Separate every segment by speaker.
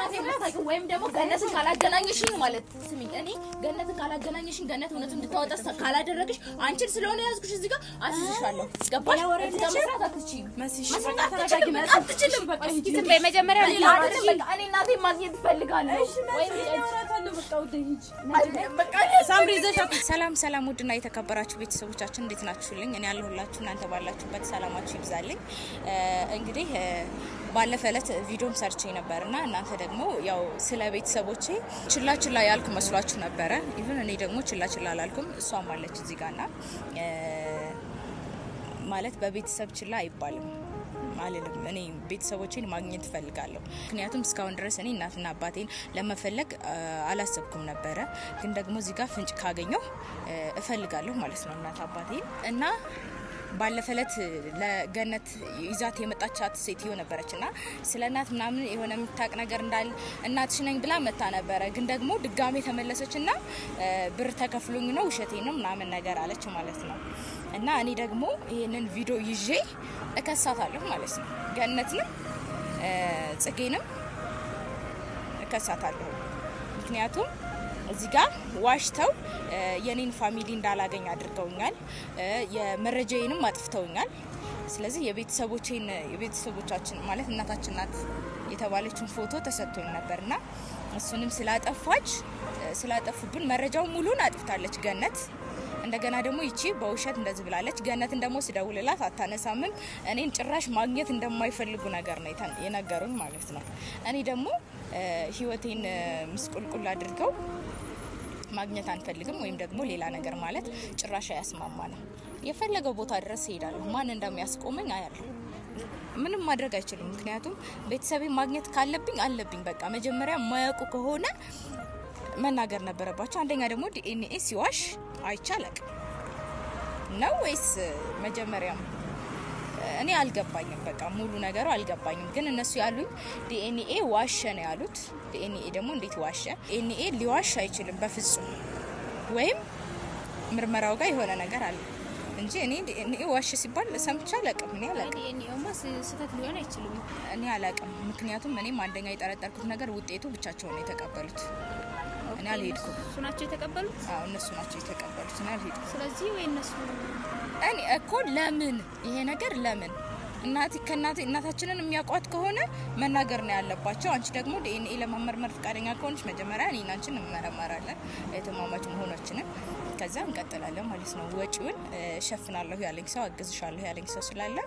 Speaker 1: እናቴ የምታውቂው ወይም ደግሞ ገነትን ካላገናኘሽኝ ማለት ስሚኝ፣ እኔ ገነትን ካላገናኘሽኝ ገነት እውነቱን እንድታወጣ ካላደረግሽ አንቺን ስለሆነ ያዝኩሽ እዚህ ጋር አስይዝሻለሁ። ገባሽ? እዚህ ጋር መስራት አትችይም። መስራት አትችልም። በቃ አትችልም። በቃ ሂጂ።
Speaker 2: ዝም በይ መጀመሪያ
Speaker 1: ሌላ አይደለም። በቃ እኔ እናቴን ማግኘት እፈልጋለሁ።
Speaker 2: ሰላም ሰላም፣ ውድና የተከበራችሁ ቤተሰቦቻችን እንዴት ናችሁልኝ? እኔ ያለሁላችሁ እናንተ ባላችሁበት ሰላማችሁ ይብዛልኝ። እንግዲህ ባለፈ እለት ቪዲዮም ሰርቼ ነበርና እናንተ ደግሞ ያው ስለ ቤተሰቦቼ ችላ ችላ ያልኩ መስሏችሁ ነበረ። Even እኔ ደግሞ ችላ ችላ አላልኩም። እሷም አለች እዚህ ጋርና ማለት በቤተሰብ ችላ አይባልም አልልም። እኔ ቤተሰቦቼን ማግኘት እፈልጋለሁ። ምክንያቱም እስካሁን ድረስ እኔ እናትና አባቴን ለመፈለግ አላሰብኩም ነበረ። ግን ደግሞ እዚህ ጋር ፍንጭ ካገኘሁ እፈልጋለሁ ማለት ነው እናት አባቴን። እና ባለፈ ዕለት ለገነት ይዛት የመጣቻት ሴትዮ ነበረች እና ስለ እናት ምናምን የሆነ የምታውቅ ነገር እንዳለ እናትሽ ነኝ ብላ መታ ነበረ። ግን ደግሞ ድጋሜ ተመለሰች እና ብር ተከፍሎኝ ነው ውሸቴ ነው ምናምን ነገር አለች ማለት ነው። እና እኔ ደግሞ ይህንን ቪዲዮ ይዤ እከሳታለሁ ማለት ነው። ገነትንም ጽጌንም እከሳታለሁ። ምክንያቱም እዚህ ጋር ዋሽተው የኔን family እንዳላገኝ አድርገውኛል። የመረጃዬንም አጥፍተውኛል። ስለዚህ የቤተሰቦቼን የቤተሰቦቻችን ማለት እናታችን ናት የተባለችን ፎቶ ተሰጥቶኝ ነበርና እሱንም ስላጠፋች ስላጠፉብን መረጃው ሙሉን አጥፍታለች ገነት። እንደገና ደግሞ ይቺ በውሸት እንደዚህ ብላለች። ገነትን ደግሞ ስደውልላት አታነሳምም። እኔን ጭራሽ ማግኘት እንደማይፈልጉ ነገር ነው የነገሩኝ ማለት ነው። እኔ ደግሞ ህይወቴን ምስቁልቁል አድርገው ማግኘት አንፈልግም ወይም ደግሞ ሌላ ነገር ማለት ጭራሽ አያስማማንም። የፈለገው ቦታ ድረስ እሄዳለሁ። ማን እንደሚያስቆመኝ አያለሁ። ምንም ማድረግ አይችልም። ምክንያቱም ቤተሰቤ ማግኘት ካለብኝ አለብኝ። በቃ መጀመሪያ ማያውቁ ከሆነ መናገር ነበረባቸው። አንደኛ ደግሞ ዲኤንኤ ሲዋሽ አይቻለቅም ነው ወይስ መጀመሪያም እኔ አልገባኝም። በቃ ሙሉ ነገሩ አልገባኝም። ግን እነሱ ያሉኝ ዲኤንኤ ዋሸ ነው ያሉት። ዲኤንኤ ደግሞ እንዴት ዋሸ? ዲኤንኤ ሊዋሽ አይችልም በፍጹም። ወይም ምርመራው ጋር የሆነ ነገር አለ እንጂ እኔ ዲኤንኤ ዋሸ ሲባል ሰምቼ አላውቅም። እኔ አላውቅም።
Speaker 3: ዲኤንኤውማ ስህተት ሊሆን አይችልም።
Speaker 2: እኔ አላውቅም። ምክንያቱም እኔም አንደኛ የጠረጠርኩት ነገር ውጤቱ ብቻቸውን ነው የተቀበሉት። እኔ አልሄድኩም።
Speaker 3: እሱ ናቸው የተቀበሉት።
Speaker 2: አዎ እነሱ ናቸው የተቀበሉት። እኔ አልሄድኩም።
Speaker 3: ስለዚህ ወይ እነሱ
Speaker 2: እኔ እኮ ለምን ይሄ ነገር ለምን እናቴ ከእናቴ እናታችንን የሚያውቋት ከሆነ መናገር ነው ያለባቸው። አንቺ ደግሞ ዲኤንኤ ለመመርመር ፈቃደኛ ከሆንሽ መጀመሪያ እኔና አንቺን እንመረመራለን እህትማማች መሆናችንን፣ ከዛ እንቀጥላለን ማለት ነው። ወጪውን እሸፍናለሁ ያለኝ ሰው አግዝሻለሁ ያለኝ ሰው ስላለ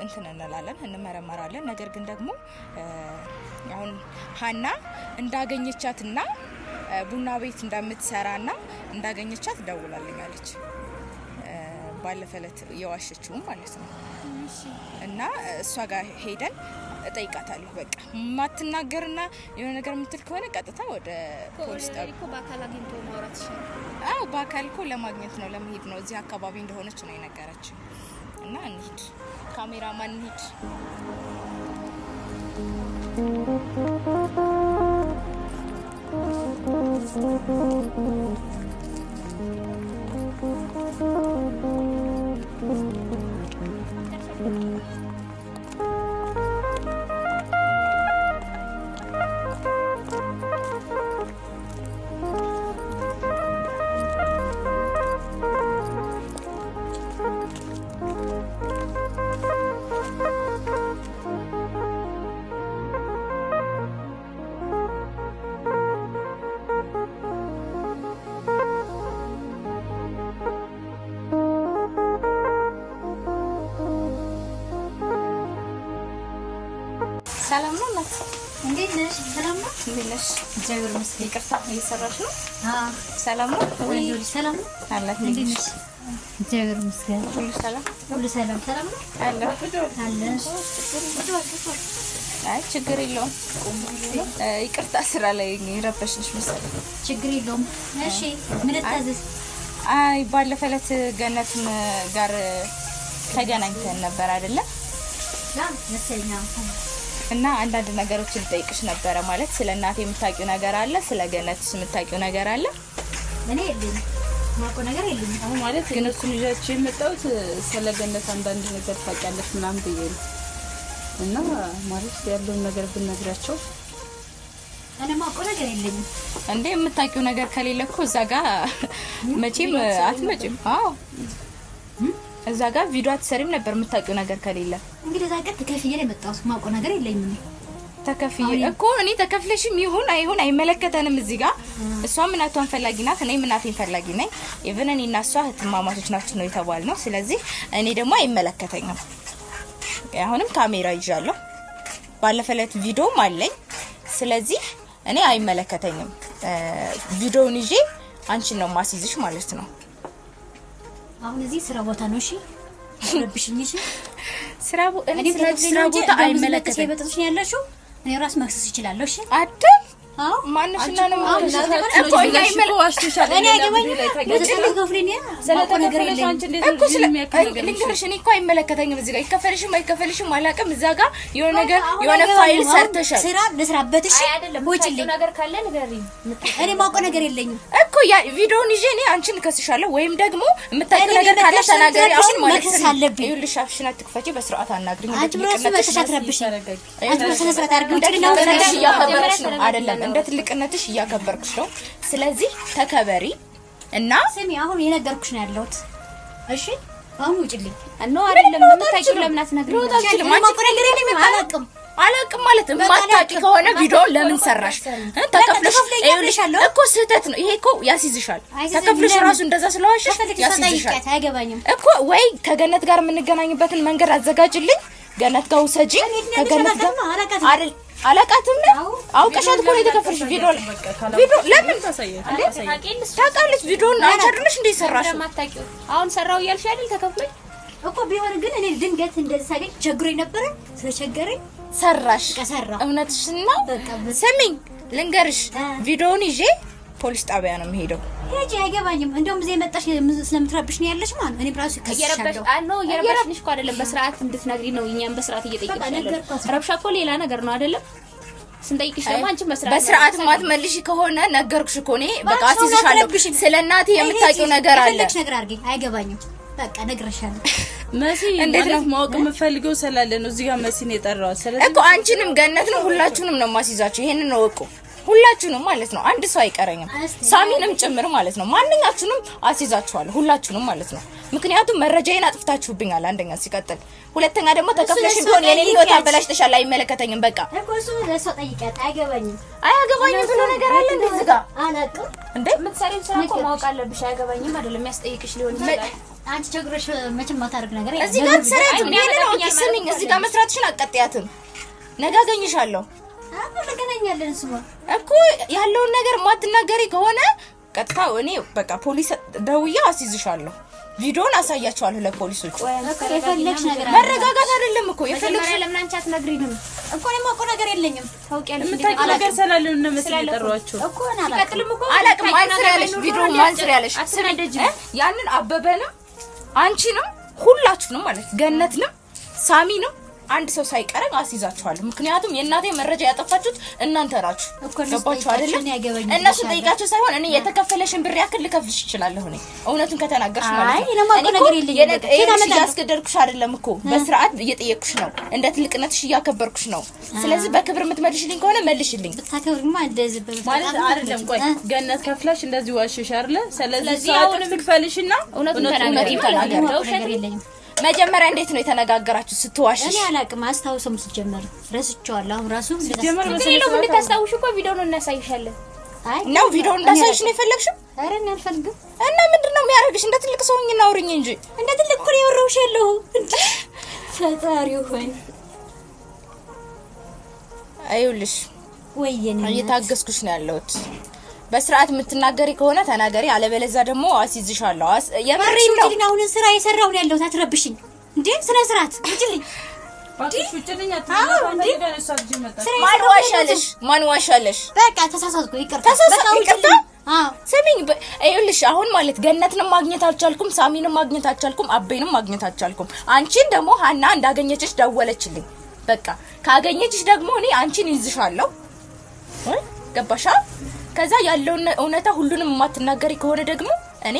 Speaker 2: እንትን እንላለን እንመረመራለን። ነገር ግን ደግሞ አሁን ሀና እንዳገኘቻትና ቡና ቤት እንደምትሰራና እንዳገኘቻት ደውላልኛለች። ባለፈ ዕለት የዋሸችው ማለት ነው። እና እሷ ጋር ሄደን እጠይቃታለሁ። በቃ ማትናገርና የሆነ ነገር የምትል ከሆነ ቀጥታ ወደ ፖሊስ ጣቢያ
Speaker 3: እኮ በአካል አግኝቶ ማውራት ይሻላል።
Speaker 2: አዎ በአካል እኮ ለማግኘት ነው ለመሄድ ነው። እዚህ አካባቢ እንደሆነች ነው የነገረችው። እና እንሂድ፣ ካሜራማን እንሂድ። ሰላም ነው እናት፣
Speaker 4: እንዴት ነሽ? ሰላም ነው?
Speaker 2: እንዴት ነሽ?
Speaker 4: እግዚአብሔር ይመስገን።
Speaker 2: ይቅርታ እየሰራሽ ነው?
Speaker 4: አዎ፣
Speaker 2: ሰላም ነው
Speaker 4: ወይ ሰላም ነው?
Speaker 2: አለ።
Speaker 4: እንዴት ነሽ? እግዚአብሔር ይመስገን።
Speaker 2: ሁሉ ሰላም
Speaker 4: ሁሉ ሰላም። ሰላም ነው
Speaker 2: አለ።
Speaker 4: አለ።
Speaker 2: አይ ችግር የለውም። ይቅርታ ስራ ላይ ረበሽንሽ መሰለኝ።
Speaker 4: ችግር የለውም። እሺ፣ ምን ልታዘዝ?
Speaker 2: አይ ባለፈ ዕለት ገነትን ጋር ተገናኝተን ነበር አይደለ?
Speaker 4: መሰለኝ።
Speaker 2: እና አንዳንድ ነገሮችን ልጠይቅሽ ነበረ። ማለት ስለ እናቴ የምታውቂው ነገር አለ? ስለ ገነትስ የምታውቂው ነገር አለ?
Speaker 4: እኔ የለኝም፣ የማውቀው ነገር የለኝም።
Speaker 5: አሁን ማለት እነሱን ይዣቸው የመጣሁት ስለ ገነት አንዳንድ ነገር ታውቂያለሽ ምናምን ብዬ ነው። እና ማለት ያለውን ነገር ብንነግራቸው።
Speaker 4: እኔ የማውቀው ነገር የለኝም።
Speaker 2: እንዴ የምታውቂው ነገር ከሌለ እኮ እዛ ጋር መቼም አትመጭም። አዎ እዛ ጋር ቪዲዮ አትሰሪም ነበር የምታውቂው ነገር ከሌለ።
Speaker 4: እንግዲህ እዛ ቀን ተከፍዬ ነው የመጣሁት። የማውቀው ነገር የለኝም እኔ።
Speaker 2: ተከፍዬ እኮ እኔ ተከፍለሽም ይሁን አይሁን አይመለከተንም። እዚህ ጋር እሷም እናቷን ፈላጊ ናት፣ እኔም እናቴን ፈላጊ ነኝ። Even እኔ እና እሷ እህትማማቾች ናቸው ነው የተባልነው። ስለዚህ እኔ ደግሞ አይመለከተኝም። አሁንም ካሜራ ይዣለሁ፣ ባለፈ ዕለት ቪዲዮም አለኝ። ስለዚህ እኔ አይመለከተኝም። ቪዲዮውን ይዤ አንቺን ነው ማስይዝሽ ማለት ነው።
Speaker 4: አሁን እዚህ ስራ ቦታ ነው። እሺ ረብሽኝ። እሺ
Speaker 2: ስራ እኔ ስራ ቦታ አይመለከተኝም።
Speaker 4: በጥጥሽ ነው ያለሽው። እኔ ራስ መክሰስ እችላለሁ። እሺ
Speaker 2: አይደል?
Speaker 4: አዎ
Speaker 2: ማንሽና ነው
Speaker 5: እኮ እኛ ዋሽተሻል።
Speaker 4: እኔ አይገባኝም። ስለተከፍለኝ የማውቀው ነገር
Speaker 5: ስለተከፈለሽ
Speaker 4: የለኝም።
Speaker 5: አንቺ እንዴት
Speaker 2: እኮ
Speaker 5: ነው
Speaker 2: ስለ
Speaker 5: የሚያክል ነገር
Speaker 2: ልንገርሽ፣ እኔ እኮ አይመለከተኝም። እዚህ ጋር ይከፈልሽም አይከፈልሽም አላውቅም። እዛ ጋር የሆነ ነገር
Speaker 4: አሁን
Speaker 2: የሆነ
Speaker 4: አይገባኝም።
Speaker 2: ፋይል
Speaker 4: አሁን
Speaker 2: ሰርተሻል
Speaker 4: ስራ ልስራበት። እሺ
Speaker 3: አይ አይደለም፣
Speaker 4: ውጭልኝ።
Speaker 3: የምታውቂው ነገር ካለ ንገሪኝ።
Speaker 4: እኔ የማውቀው ነገር የለኝም።
Speaker 2: እኮ ያ ቪዲዮውን ይዤ እኔ አንቺን እከስሻለሁ፣ ወይም ደግሞ የምታውቂው
Speaker 4: እኔ
Speaker 2: ነገር ካለ
Speaker 4: መከሰስ
Speaker 2: ተናገሪ። አሁን ማለት
Speaker 4: መከሰስ አለብኝ።
Speaker 2: ይኸውልሽ፣ አፍሽን አትክፈቺ፣ በስርዓት አናግሪኝ።
Speaker 4: አንቺ ብራሱ መተሽ አትረብሽኝ። አንቺ በስነ ስርዓት አድርጊ።
Speaker 2: እንደ
Speaker 4: ውጭልኝ። አሁን
Speaker 2: ትልቅነትሽ
Speaker 4: ተረጋጊ።
Speaker 2: እያከበርኩሽ ነው አይደለም? እንደ ትልቅነትሽ እያከበርኩሽ ነው። ስለዚህ ተከበሪ እና
Speaker 4: ስሚ፣ አሁን የነገርኩሽ ነው ያለሁት። እሺ አሁን ውጭልኝ።
Speaker 3: No አይደለም፣ የምታውቂው ለምን አትነግሪኝም?
Speaker 2: ልወጣ አልችልም።
Speaker 4: እኔ
Speaker 2: አንቺ
Speaker 4: የማውቀው ነገር የለኝም። አላውቅም።
Speaker 2: አላውቅም ማለት የማታውቂ ከሆነ ቪዲዮውን ለምን ሰራሽ? ተከፍለሽ
Speaker 4: ተከፍለኝ
Speaker 2: ይኸውልሽ
Speaker 4: አለሁ።
Speaker 2: እኮ ስህተት ነው ይሄ እኮ ያስይዝሻል።
Speaker 4: አይስይዝም።
Speaker 2: ተከፍለሽ
Speaker 4: ለምን?
Speaker 2: ራሱ እንደዛ ስለዋሸሽ
Speaker 4: ከፈለግሽ እሷ
Speaker 2: ያስይዝሻል
Speaker 4: ጠይቂያት። አይገባኝም።
Speaker 2: እኮ። ወይ ከገነት ጋር የምንገናኝበትን መንገድ አዘጋጅልኝ። ገነት ጋር ውሰጂ።
Speaker 4: እኔ የት ነው ያለሽ?
Speaker 2: ከገነት ጋር
Speaker 4: አላውቃትም። አላውቃትም።
Speaker 2: አይደል? አላውቃትም ነው
Speaker 4: አዎ።
Speaker 2: አውቀሻት እኮ ነው የተከፈልሽ። ቪዲዮ ቪዲዮ ለምን እንዴ ታውቃለች? ቪዲዮውን አንቺ አይደለሽ እንዴ ሰራሽው?
Speaker 3: ለማታውቂው አሁን ሰራው እያልሽ አይደል? ተከፍሎኝ
Speaker 4: እኮ ቢሆን ግን እኔ ድንገት እንደዚህ ሳገኝ ቸግሮኝ ነበረ። ስለቸገረኝ
Speaker 2: ሰራሽ።
Speaker 4: በቃ ሰራሁ።
Speaker 2: እውነትሽን ነው።
Speaker 4: በቃ
Speaker 2: ስሚኝ ልንገርሽ፣
Speaker 4: እ።
Speaker 2: ቪዲዮውን ይዤ ፖሊስ ጣቢያ ነው የምሄደው።
Speaker 4: ሂጂ፣ አይገባኝም። እንደውም እዚህ የመጣሽ ስለምትረብሽ ነው ያለሽ ማለት ነው። እኔም ራሱ
Speaker 3: እየረበሽ
Speaker 4: እከስሻለሁ።
Speaker 3: No እየረበሽንሽ እኮ አይደለም፣ በስርዓት እንድትነግሪ ነው። እኛም በስርዓት እየጠየቅሽ
Speaker 4: በቃ
Speaker 3: ያለነው።
Speaker 4: ነገርኳት።
Speaker 3: ረብሻ እኮ ሌላ ነገር ነው አይደለም? ስንጠይቅሽ ደግሞ አንቺም በስርዓት
Speaker 2: በስርዓት ማትመልሺ ከሆነ ነገርኩሽ እኮ እኔ በቃ
Speaker 4: እባክሽ
Speaker 2: አስይዝሻለሁ።
Speaker 4: አትረብሽኝ።
Speaker 2: ስለ እናቴ የምታውቂው ነገር አለ።
Speaker 4: የፈለግሽ ነገር አድርጊ፣ አይገባኝም። በቃ ነግረሻለሁ።
Speaker 5: መሲ
Speaker 2: እንዴት ነው?
Speaker 5: ማለት ማወቅ የምፈልገው ስላለ ነው እዚህ ጋር መሲን የጠራዋት። ስለዚህ
Speaker 2: እኮ አንቺንም ገነትንም ሁላችሁንም ነው የማስይዛችሁ። ይሄንን ነው እኮ ሁላችሁንም ማለት ነው። አንድ ሰው አይቀረኝም፣ ሳሚንም ጭምር ማለት ነው። ማንኛችሁንም አስይዛችኋለሁ፣ ሁላችሁንም ማለት ነው። ምክንያቱም መረጃዬን አጥፍታችሁብኛል። አንደኛ ሲቀጥል፣ ሁለተኛ ደግሞ ተከፍለሽ
Speaker 4: ለእሷ
Speaker 2: ቢሆን የኔን ህይወት
Speaker 4: ጠይቂያት።
Speaker 2: አበላሽተሻል። አይመለከተኝም። በቃ
Speaker 4: እኮ እሱ ለእሷ ጠይቂያት፣ አይገባኝም።
Speaker 2: አያገባኝም ብሎ ነገር አለ እንዴ እዚህ ጋር
Speaker 4: አላውቅም።
Speaker 2: እንዴ?
Speaker 3: የምትሰሪው ስራ እኮ ማወቅ አለብሽ። አይገባኝም አይደለም፣ የሚያስጠይቅሽ ሊሆን ይችላል።
Speaker 4: አንቺ ቸግሮሽ መቼም ማታደርግ ነገር የለም።
Speaker 2: እዚህ ጋር ትሰሪያትም
Speaker 3: አይ፣
Speaker 2: ይሄንን አውቂ።
Speaker 3: ያመጣብኛል
Speaker 2: ስሚኝ፣
Speaker 3: ማለት
Speaker 2: እዚህ ጋር መስራትሽን አትቀጥያትም። ነገ አገኝሻለሁ
Speaker 4: አዎ እንገናኛለን። እሱማ
Speaker 2: እኮ ያለውን ነገር ማትናገሪ ከሆነ ቀጥታ እኔ በቃ ፖሊስ ደውዬ አስይዝሻለሁ። ቪዲዮን አሳያቸዋለሁ ለፖሊሶቹ።
Speaker 4: የፈለግሽ ነገር አድርጊ።
Speaker 2: መረጋጋት አይደለም እኮ የፈለግሽ
Speaker 3: መጀመሪያ ለምን አንቺ አትነግሪንም?
Speaker 4: እኮ እኔ የማውቀው ነገር የለኝም
Speaker 3: ታውቂያለሽ እንዴ?
Speaker 5: የምታውቂው ነገር ስላለ ነው እነ መሲን የጠሯቸው።
Speaker 4: እኮ እኔ አላውቅም።
Speaker 3: ሲቀጥልም እኮ
Speaker 2: አላቅም። ማን ስር
Speaker 3: የምታውቂው
Speaker 2: ያለሽ
Speaker 3: ነገር
Speaker 2: ቪዲዮ
Speaker 3: ባይኖር
Speaker 2: ማን ስር ያለሽ?
Speaker 3: አትናደጂም።
Speaker 2: እ? ያንን አበበንም አንቺንም ሁላችሁንም ማለት ገነትንም ሳሚንም አንድ ሰው ሳይቀረኝ አስይዛችኋለሁ። ምክንያቱም የእናቴ መረጃ ያጠፋችሁት እናንተ ናችሁ።
Speaker 4: እኮ እነሱ
Speaker 2: ገባችሁ
Speaker 4: ጠይቃቸው
Speaker 2: አይደለም?
Speaker 4: እኔ አይገባኝም
Speaker 2: እነሱ
Speaker 4: ብለሻለሁ።
Speaker 2: ጠይቃቸው ሳይሆን እኔ የተከፈለሽን ብር ያክል ልከፍልሽ እችላለሁ። እኔ እውነቱን ከተናገርሽ ማለት
Speaker 4: አይ
Speaker 2: ነው።
Speaker 4: እኔ የማውቀው
Speaker 2: እኔ እኮ
Speaker 4: ነገር የለኝም። በቃ ከየት
Speaker 2: ይኸውልሽ
Speaker 4: አመጣለሁ?
Speaker 2: እያስገደድኩሽ አይደለም እኮ በስርዓት እየጠየቅኩሽ ነው። እንደ ትልቅነትሽ እያከበርኩሽ ነው። ስለዚህ በክብር የምትመልሽልኝ ከሆነ መልሽልኝ።
Speaker 4: ብታከብሪማ እንደዚህ በመፍጠር
Speaker 5: ማለት አይደለም። ቆይ ገነት ከፍላሽ እንደዚህ ዋሸሽ አይደለ? ስለዚህ
Speaker 3: ስለዚህ
Speaker 5: እሷ
Speaker 3: አሁንም
Speaker 5: ትክፈልሽና
Speaker 3: እውነቱን
Speaker 5: እውነቱን
Speaker 3: ተናገሪ ማለት ነው።
Speaker 4: የማውቀው
Speaker 3: ለውሸት
Speaker 4: ነገር የለኝም።
Speaker 2: መጀመሪያ እንዴት ነው የተነጋገራችሁ ስትዋሽሽ?
Speaker 4: እኔ አላውቅም፣ አስታውሰውም ሲጀመር ረስቼዋለሁ። አሁን ራሱ እንደዛ
Speaker 5: ሲጀመር
Speaker 4: ስትል-
Speaker 3: ችግር የለውም። እንድታስታውሽ እኮ ቪዲዮውን እናሳይሻለን።
Speaker 4: አይ
Speaker 2: ነው ቪዲዮውን እንዳሳይሽ ነው የፈለግሽው?
Speaker 4: ኧረ እኔ አልፈልግም።
Speaker 2: እና ምንድን ነው የሚያደርግሽ? እንደ ትልቅ ሰው ሆኜ አውሪኝ እንጂ።
Speaker 4: እንደ ትልቅ እኮ ነው ያወራሁሽ ያለሁ። እንደ ፈጣሪው ሆይ
Speaker 2: አይውልሽ
Speaker 4: ወይ የኔ እናት።
Speaker 2: እየታገስኩሽ ነው ያለሁት። በስርዓት የምትናገሪ ከሆነ ተናገሪ፣ አለበለዚያ ደግሞ አስይዝሻለሁ። የምሬን ነው።
Speaker 4: ውጭልኝ። አሁን ስራ የሰራሁ ነው ያለሁት። አትረብሽኝ እንዴ! ስነ ስርዓት ውጭልኝ።
Speaker 5: እባክሽ ውጭልኝ።
Speaker 4: አዎ፣ እንዴ!
Speaker 5: እሷ ልጅ መጣች።
Speaker 4: ስራ
Speaker 2: ማን
Speaker 4: የሰራሁ ነው
Speaker 2: ዋሻለሽ? ማን ዋሻለሽ?
Speaker 4: በቃ ተሳሳትኩ፣ ይቅርታ።
Speaker 2: ተሳሳ-
Speaker 4: በቃ
Speaker 2: ይቅርታ?
Speaker 4: ውጭልኝ። አዎ
Speaker 2: ስሚኝ፣ ይኸውልሽ አሁን ማለት ገነትንም ማግኘት አልቻልኩም፣ ሳሚንም ማግኘት አልቻልኩም፣ አቤንም ማግኘት አልቻልኩም። አንቺን ደግሞ ሀና እንዳገኘችሽ ደወለችልኝ። በቃ ካገኘችሽ ደግሞ እኔ አንቺን ይዝሻለሁ። ወይ ገባሻ? ከዛ ያለውን እውነታ ሁሉንም የማትናገሪ ከሆነ ደግሞ እኔ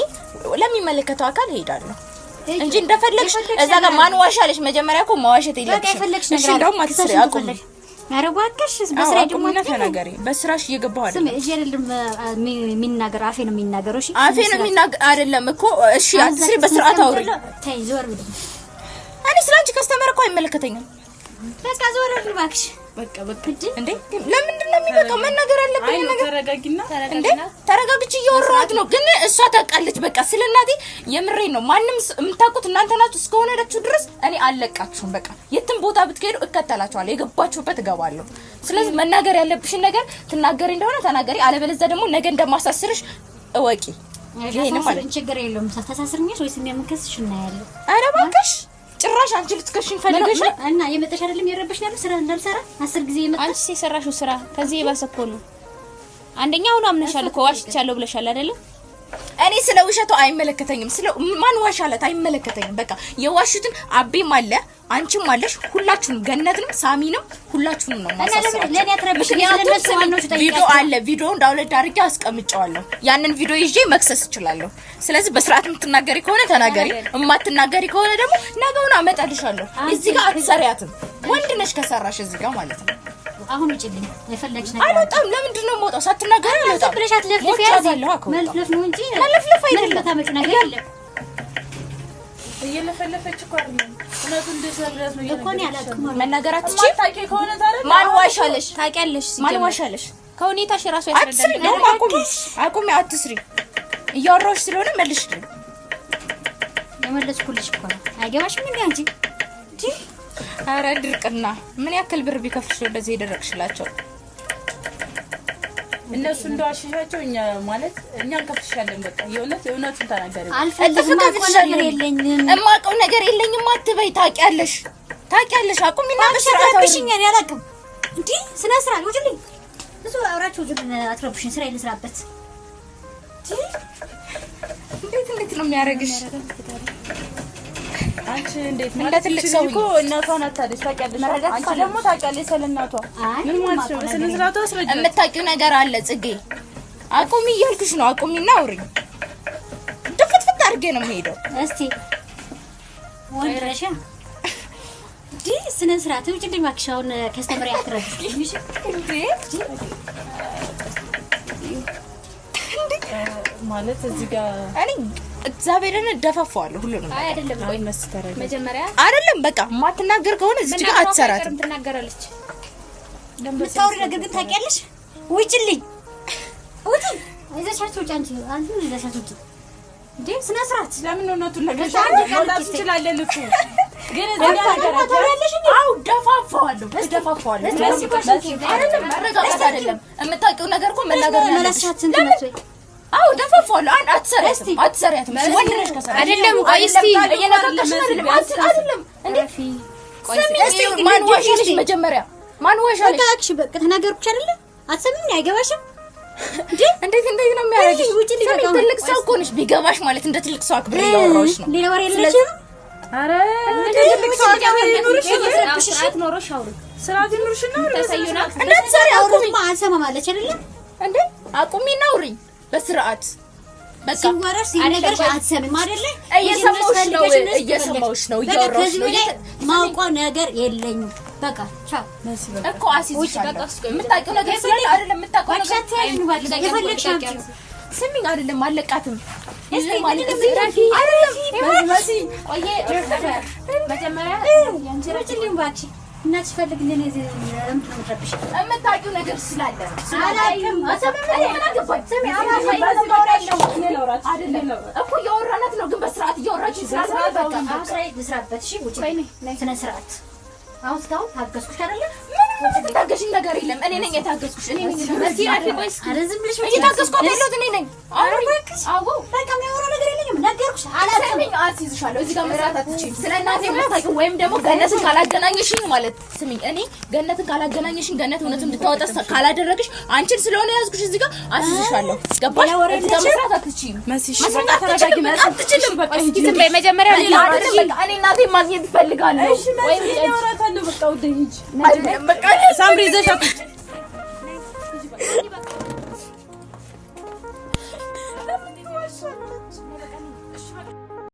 Speaker 2: ለሚመለከተው አካል እሄዳለሁ።
Speaker 1: እንጂ እንደፈለግሽ እዛ ጋር ማን ዋሻለሽ? መጀመሪያ እኮ መዋሸት የለብሽም። እሺ እንደውም አትስሪ፣ አቁሚ።
Speaker 4: ኧረ እባክሽ በስራ ደግሞ
Speaker 2: ተናገሪ። በስራሽ እየገባሁ አይደለም።
Speaker 4: ስሚ እጄ አይደለም የሚናገር አፌ ነው የሚናገረው። እሺ
Speaker 1: አፌ ነው የሚናገር አይደለም እኮ። እሺ አትስሪ፣ በስርዓት አውሪ።
Speaker 4: ተይ ዞር በል።
Speaker 1: እኔ ስለ አንቺ customer እኮ አይመለከተኝም።
Speaker 4: በቃ ዞር በል እባክሽ።
Speaker 5: በቃ በቃ
Speaker 1: እንዴ ለምንድን ነው የሚበቃው? መናገር ያለብኝ ነገር
Speaker 5: ተረጋጊና
Speaker 1: እንዴ ተረጋግቼ እያወራኋት ነው፣ ግን እሷ ታውቃለች። በቃ ስለ እናቴ የምሬን ነው። ማንም የምታውቁት እናንተ ናችሁ እስከሆነችሁ ድረስ እኔ አልለቃችሁም። በቃ የትም ቦታ ብትሄዱ እከተላችኋለሁ፣ የገባችሁበት እገባለሁ። ስለዚህ መናገር ያለብሽን ነገር ትናገሪ እንደሆነ ተናገሪ፣ አለበለዚያ ደግሞ ነገ እንደማሳስርሽ እወቂ።
Speaker 4: ይሄን ማለት ችግር የለውም። ታሳስርኛለሽ ወይስ እንደምከስሽ እናያለን።
Speaker 1: ኧረ እባክሽ ጭራሽ አንቺ ልትከሽኝ ፈልገሽ
Speaker 4: እና የመጣሽ አይደለም የረበሽ ነው ስራ እንዳልሰራ 10 ጊዜ የመጣሽ
Speaker 3: አንቺ የሰራሽው ስራ ከዚህ የባሰ እኮ ነው። አንደኛ አሁን አምነሻል እኮ ዋሽቻለሁ ብለሻል አይደለም?
Speaker 1: እኔ ስለ ውሸቱ አይመለከተኝም። ስለ ማን ዋሻለት አይመለከተኝም። በቃ የዋሹትን አቤም አለ አንቺም አለሽ፣ ሁላችሁንም ገነትንም ሳሚንም ሁላችሁንም ነው ማሳሰራችሁ።
Speaker 4: ለኔ አትረብሽኝ። ስለነሱ ዋናዎቹ ጠይቃቸው።
Speaker 1: ቪዲዮ አለ፣ ቪዲዮውን download አድርጌ አስቀምጨዋለሁ። ያንን ቪዲዮ ይዤ መክሰስ እችላለሁ። ስለዚህ በስርዓት የምትናገሪ ከሆነ ተናገሪ፣ የማትናገሪ ከሆነ ደግሞ ነገውን አመጣልሻለሁ። እዚህ ጋር አትሰሪያትም። ወንድ ነሽ ከሰራሽ እዚህ ጋር ማለት ነው።
Speaker 4: አሁን ውጭልኝ፣ የፈለግሽ ነገር
Speaker 1: አልወጣም። ለምንድን ነው የምወጣው? ሳትናገሪ አልወጣም።
Speaker 4: ብለሽ አትለፍልፊ። መለፍለፍ ነው እንጂ
Speaker 1: መለፍለፍ አይደለም።
Speaker 4: የምታመጪው ነገር የለም።
Speaker 5: እየለፈለፈች እኮ አይደለም። እውነቱን እንደሰብረት ነው
Speaker 4: እኮ እኔ አላውቅም።
Speaker 1: መናገር አትችይም።
Speaker 5: ታውቂ ከሆነ ታዲያ
Speaker 1: ማን ዋሻለሽ?
Speaker 3: ታውቂያለሽ።
Speaker 1: ማን ዋሻለሽ?
Speaker 3: ከሁኔታሽ ራሱ
Speaker 1: አትስሪ።
Speaker 3: ያስረዳል።
Speaker 1: እንደውም አቁሚ፣ አቁሚ፣ አትስሪ። እያወራሁሽ ስለሆነ መልሽልኝ።
Speaker 4: የመለስኩልሽ እኮ ነው። አይገባሽም እንዴ አንቺ?
Speaker 2: ኧረ ድርቅና ምን ያክል ብር ቢከፍልሽ ነው እንደዚህ የደረቅሽላቸው?
Speaker 5: እነሱ እንደዋሸሻቸው እኛ ማለት እኛ እንከፍልሻለን። በቃ የእውነት የእውነቱን ተናገሪ።
Speaker 4: አልፈልግም። የማውቀው ነገር የለኝም።
Speaker 1: የማውቀው ነገር የለኝም አትበይ። ታውቂያለሽ፣ ታውቂያለሽ። አቁሚና በስርዓት አውሪ።
Speaker 4: አትረብሽኝ። እኔ አላውቅም። እንዴ ስነ ስርዓት ውጭልኝ። ብዙ አውራችሁ ውጭልኝ። አትረብሽኝ። ስራ ልስራበት።
Speaker 2: እንዴት እንዴት ነው የሚያደርግሽ?
Speaker 5: አንቺ እንዴት
Speaker 2: እንደ ትልቅ ሰው
Speaker 5: እኮ እናቷን አታለች። ታውቂያለሽ። አንቺ ደግሞ ታውቂያለሽ ስለ እናቷ ምን ማለት ነው? በስነ ስርዓቱ አስረጃት።
Speaker 1: የምታውቂው ነገር አለ ጽጌ። አቁሚ እያልኩሽ ነው። አቁሚና አውሪኝ። ድፍትፍት አድርጌ ነው የምሄደው።
Speaker 4: እስቲ ወንድ ነሽ እንዴ? ስነ ስርዓት ውጭልኝ እባክሽ። አሁን customer አትረብሽኝ። እሺ
Speaker 5: ማለት እዚህ ጋር
Speaker 1: እኔ እግዚአብሔርን እደፋፋዋለሁ ሁሉንም
Speaker 3: አይ አይደለም፣ ቆይ መጀመሪያ
Speaker 1: አይደለም። በቃ የማትናገር ከሆነ እዚህ ጋር አትሰራትም።
Speaker 3: ትናገራለች።
Speaker 4: የምታወሪው ነገር ግን ታውቂያለሽ። ውጭልኝ፣ ውጪ። ይዘሻቸው ውጪ። አንቺ አንቺ ይዘሻቸው ውጪ። እንዴ ስነ ስርዓት
Speaker 5: ለምን እውነቱን ነገር መውጣት እንችላለን እኮ ግን እዚህ ጋር
Speaker 4: ታወሪያለሽ እንዴ?
Speaker 1: አው ደፋፋዋለሁ፣ እደፋፋዋለሁ። አይደለም መረጋጋት አይደለም። የምታውቂው ነገር እኮ መናገር ነው ያለብሽ።
Speaker 4: መለስሻት ስንት ነው?
Speaker 1: አው ደፋፋዋለሁ። አንድ አትሰሪያትም፣ አትሰሪያትም። ወንድ ነሽ ከሰራሽ
Speaker 3: አይደለም። ቆይ እስቲ
Speaker 1: እየነካካሽ አይደለም። አይደለም እንዴ ስሚ፣ ማን ዋሻለሽ? መጀመሪያ ማን ዋሻለሽ?
Speaker 4: በቃ እሺ፣ በቃ ተናገርኩሽ አይደለ? አትሰሚም? አይገባሽም?
Speaker 1: እንዴ እንዴት እንዴት ነው የሚያደርግሽ?
Speaker 4: ውጭልኝ። በቃ
Speaker 1: ትልቅ ሰው እኮ ነሽ። ቢገባሽ ማለት እንደ ትልቅ ሰው አክብሬ እያወራሁሽ ነው።
Speaker 4: ሌላ ወሬ የለሽም?
Speaker 5: ኧረ ትልቅ ሰው አክብሬ ይኑርሽ፣
Speaker 3: ስርዓት ኖሮሽ አውሪ።
Speaker 5: ስርዓት ይኑርሽና
Speaker 3: ተሰዩና
Speaker 1: እንዳትሰሪ አቁሚ።
Speaker 4: አልሰማም አለች አይደለ?
Speaker 1: እንዴ አቁሚና አውሪኝ በስርዓት በቃ
Speaker 4: ሲወራሽ ሲነገርሽ አትሰሚም አይደለ?
Speaker 1: እየሰማሁሽ ነው፣ እየሰማሁሽ ነው፣ እያወራሁሽ ነው።
Speaker 4: ማውቀው ነገር የለኝም። በቃ ቻው
Speaker 1: እኮ አስይዝሻለሁ። የምታውቂው ነገር ስላለ አይደለም። የምታውቂው ነገር
Speaker 4: የፈለግሽ አምጪው።
Speaker 1: ስሚኝ፣ አይደለም አለቃትም
Speaker 4: ውጭልኝ እባክሽ። እናትሽ ፈልግልኝ። እዚህ ለምንድን ነው የምትረብሽኝ?
Speaker 1: የምታውቂው ነገር ስላለ
Speaker 4: አላውቅም።
Speaker 1: ምን አገባኝ? አይደለም እኮ እያወራናት ነው፣ ግን በስርዓት እያወራች ስላልሆነ በቃ
Speaker 4: አሁን ስራዬ ልስራበት። እሺ ውጭልኝ። ስነ ስርዓት አሁን እስካሁን ታገዝኩሽ አይደለ?
Speaker 1: ምንም የምትታገሽኝ ነገር የለም። እኔ ነኝ የታገዝኩሽ። እኔ ነኝ
Speaker 4: ኧረ ዝም ብለሽ
Speaker 1: እየታገዝኳት ያለሁት እኔ ነኝ።
Speaker 4: አዎ በቃ የሚያወራው ነገር የለኝም። ነገርኩሽ። አላውቅም።
Speaker 1: ስሚኝ፣ አስይዝሻለሁ። እዚህ ጋር መስራት አትችይም። ስለ እናቴ የምታውቂው ወይም ደግሞ ገነትን ካላገናኘሽኝ ማለት ስሚኝ፣ እኔ ገነትን ካላገናኘሽኝ ገነት እውነቱን እንድታወጣ ካላደረግሽ አንቺን ስለሆነ ያዝኩሽ እዚህ ጋር አስይዝሻለሁ። ገባሽ? እዚህ ጋር መስራት አትችይም። መስራት አትችልም። አትችልም። በቃ
Speaker 3: እስኪ ዝም በይ መጀመሪያ
Speaker 1: ሌላ አይደለም። በቃ እኔ እናቴን ማግኘት እፈልጋለሁ።
Speaker 5: እሺ መሲ እኔ አወራታለሁ። በቃ ውዴ ሂጂ።
Speaker 1: አይደለም በቃ
Speaker 5: ሳምሪ ይዘሻት ውጪ።